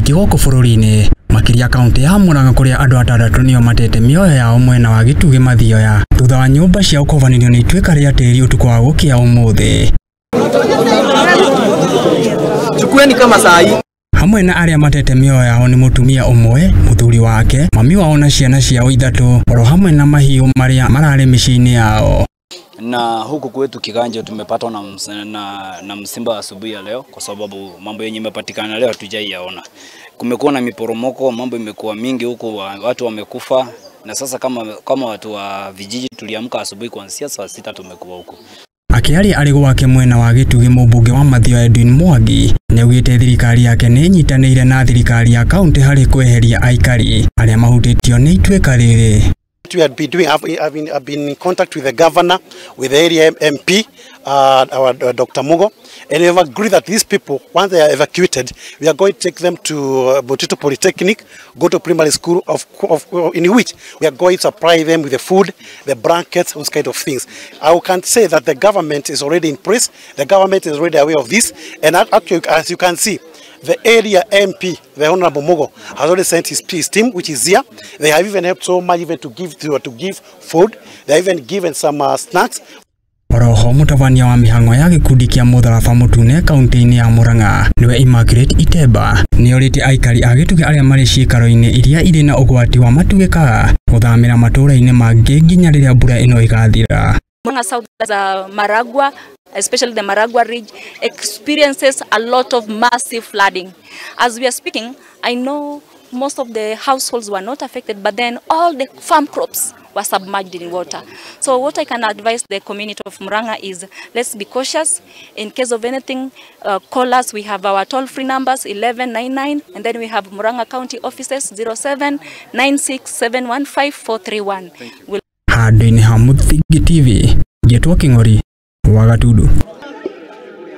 maingĩ gũkũ bũrũri-inĩ makĩria kaunti ya Murang'a kũrĩa andũ atandatũ nĩo matete mĩoyo yao mwena wa Gĩtugĩ Mathioya thutha wa nyũmba ciao kũhobanĩrio nĩ ituĩka rĩa tĩri ũtukũ wa gũkĩa ũmũthĩ. Chukueni kama saa hii. Hamwe na arĩa matete mĩoyo yao nĩ mũtumia ũmwe, mũthuri wake, mami wao na ciana ciao ithatũ, oro hamwe na mahiũ marĩa mararĩ mĩciĩ-inĩ yao. Na huku kwetu Kiganja tumepatwa na msiba asubuhi ya leo, kwa sababu mambo yenye imepatikana leo hatujaiyaona. Kumekuwa na miporomoko, mambo imekuwa mingi huku, watu wamekufa, na sasa kama watu wa vijiji tuliamka asubuhi kuanzia saa 6 tumekuwa huku. Akĩaria arĩ gwake mwena wa Gĩtugĩ, mũmbunge wa Mathioya Edwin Mwangi nĩaugĩte thirikari yake nĩ ĩnyitanĩire na thirikari ya kaunti harĩ kweheria aikari arĩa mahutĩtio nĩ ituĩka rĩrĩ. We had been doing, I've been in contact with the governor, with the area MP, our Dr. Mugo, and we have agreed that these people, once they are evacuated, we are going to take them to Mutito Polytechnic, go to primary school, in which we are going to supply them with the food, the blankets, those kind of things. I can say that the government is already in place, the government is already aware of this, and actually, as you can see, the area MP, the Honorable Mugo, has already sent his team, which is here. They have even helped so much, even to give food. They have even given some snacks. Oroho mũtabania wa mĩhang'o ya gĩkundi kĩa Mũtharaba Mũtune kaunti-inĩ ya Murang'a nĩwe Immaculate Iteba nĩorĩtie aikari a Gĩtugĩ arĩa marĩ ciikaro-inĩ iria irĩ na ũgwati wa matuĩka gũthamĩra matũũra-inĩ mangĩ nginya rĩrĩa mbura ĩno ĩgathira. Murang'a South, Maragua, especially the Maragua Ridge, experiences a lot of massive flooding. As we are speaking, I know most of the households were not affected, but then all the farm crops were submerged in water. So what I can advise the community of Murang'a is, let's be cautious. In case of anything, call us. We have our toll-free numbers, 1199, and then we have Murang'a County offices, 0796715431. Handũ-inĩ ha Mũthingi TV, ngetwo Kĩng'ori wa Gatundu.